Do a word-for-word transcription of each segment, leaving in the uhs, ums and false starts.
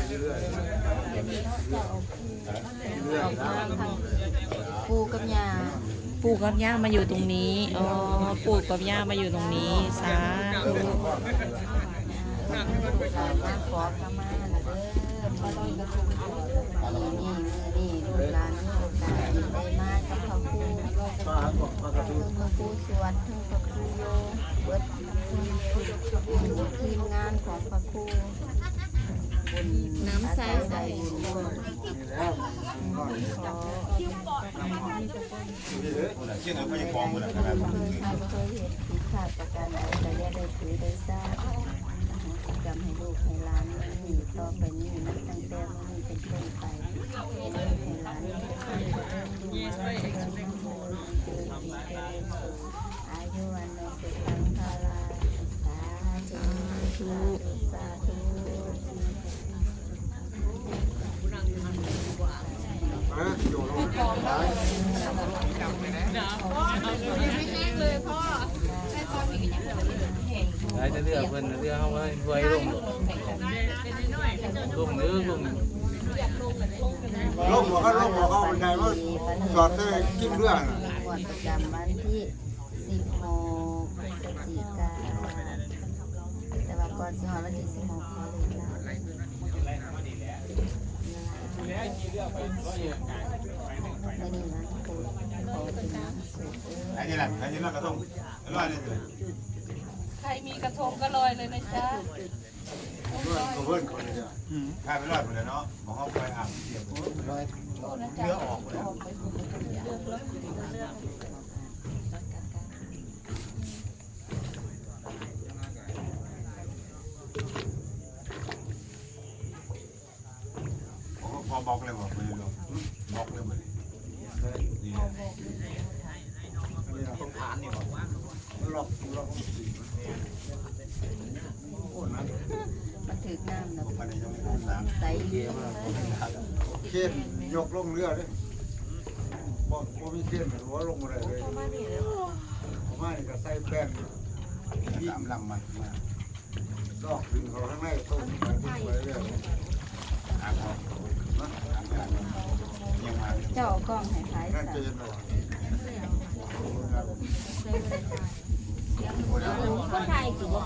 ปู่กับย่า ปู่กับย่ามาอยู่ตรงนี้ อ๋อ ปู่กับย่ามาอยู่ตรงนี้ สาธุ มาขอขมานะเด้อ พ่อลอยกระทง นี่ นี่ นี่ ลูกหลานมีโอกาสได้มากับพระครู เทิงพระครูสวด เทิงพระครูโย เบิดทีมงานของพระครู น้ำใส ใส เชื่อไหมว่ายังฟ้องกูนะขนาด เคยเห็นผิดพลาดประการใด แต่อย่าได้ถือได้สา กรรมให้ลูกให้หลานนี่ต่อไปนี้นะ ตั้งแต่มื้อนี้เป็นต้นไป ให้ลูกให้หลานอายุวันโนสุขังพาลา สาธุ สาธุ สาธุ สาธุ ได้แต่เรือเพิ่นเรือเฮาไว้ไว้ลง ลงเด้อลง ลงหัวเขาลงหัวเขาบันไดว่าจอดได้กินเรือน่ะ งวดประจำวันที่ สิบหก พฤศจิกา แต่ว่าก่อนสิฮอดวันที่ สิบหก ขอเลขลาวมื้อนี้วันพุธ ขอเป็นวันศุกร์เด้อ อันนี้แหละอันนี้น่ากระทงอร่อยเลย ใครมีกระทงก็ลอยเลยนะจ๊ะ เพื่อนเขาเพื่อนคนเดียว อืม ถ้าไปลอยหมดแล้วเนาะ มองเขาไปอ่างเสียบ ลอย โอ้นะจ๊ะ เรือออกหมดแล้ว ผมก็พอบล็อกเลยบอกไม่รู้บล็อกเลยหมดเลย นี่แหละ ต้องผ่านนี่บอก ล็อก ล็อก มันถืกน้ำนะ ผมก็เลยยังไม่ทันล้าง ใส เกมาก เข็นยกลงเรือเลย บอกว่ามีเข็นหัวลงมาเลยเลย ประมาณนี้ก็ใส่แป้ง สามลำมา มา ลอกดึงเขาข้างในต้มไปดึงไปเรื่อย ครับผม นะ ครับ ครับ ยังมา เจ้าเอากล้องให้ใคร นั่น สั่น จะเห็นหรอ คนไทยสิบ่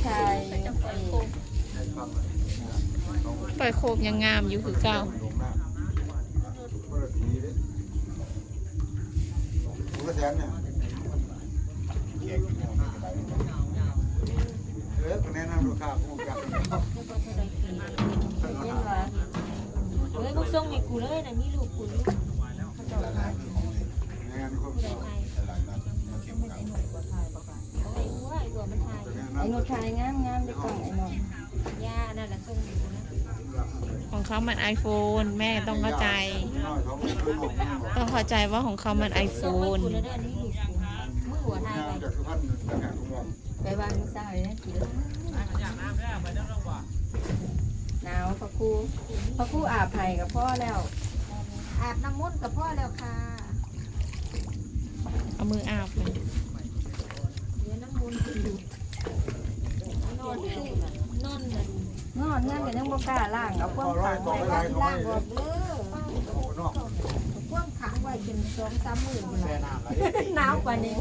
ใช่ ใช่ ปล่อยโคกยังงามอยู่คือเก่า ผมก็แสนเนี่ย เออ ก็แนะนำลูกค้าผมจัก เฮ้ย มึงส่งให้กูเลยนะ มีลูกกูอยู่ งานคน ไอ้หนูถ่ายงามงามๆ ดีกว่าไอ้หนู ของเขามัน iPhone แม่ต้องเข้าใจ ต้องเข้าใจว่าของเขามัน iPhone ไปบ้านลูกสาวเลยนะกินหนาวพระครู พระครูอาบให้กับพ่อแล้ว อาบน้ำมนต์กับพ่อแล้วค่ะ เอามืออาบเลย เดี๋ยวน้ำมนต์ขึ้น นอน นอน นอนนั่นก็ยังบ่กล้าล้าง เอาความขังไว้ก่อน ล้างก่อนเด้อ ความขังไว้เป็นสองสามมื้อพุ่นล่ะ หนาวกว่านี้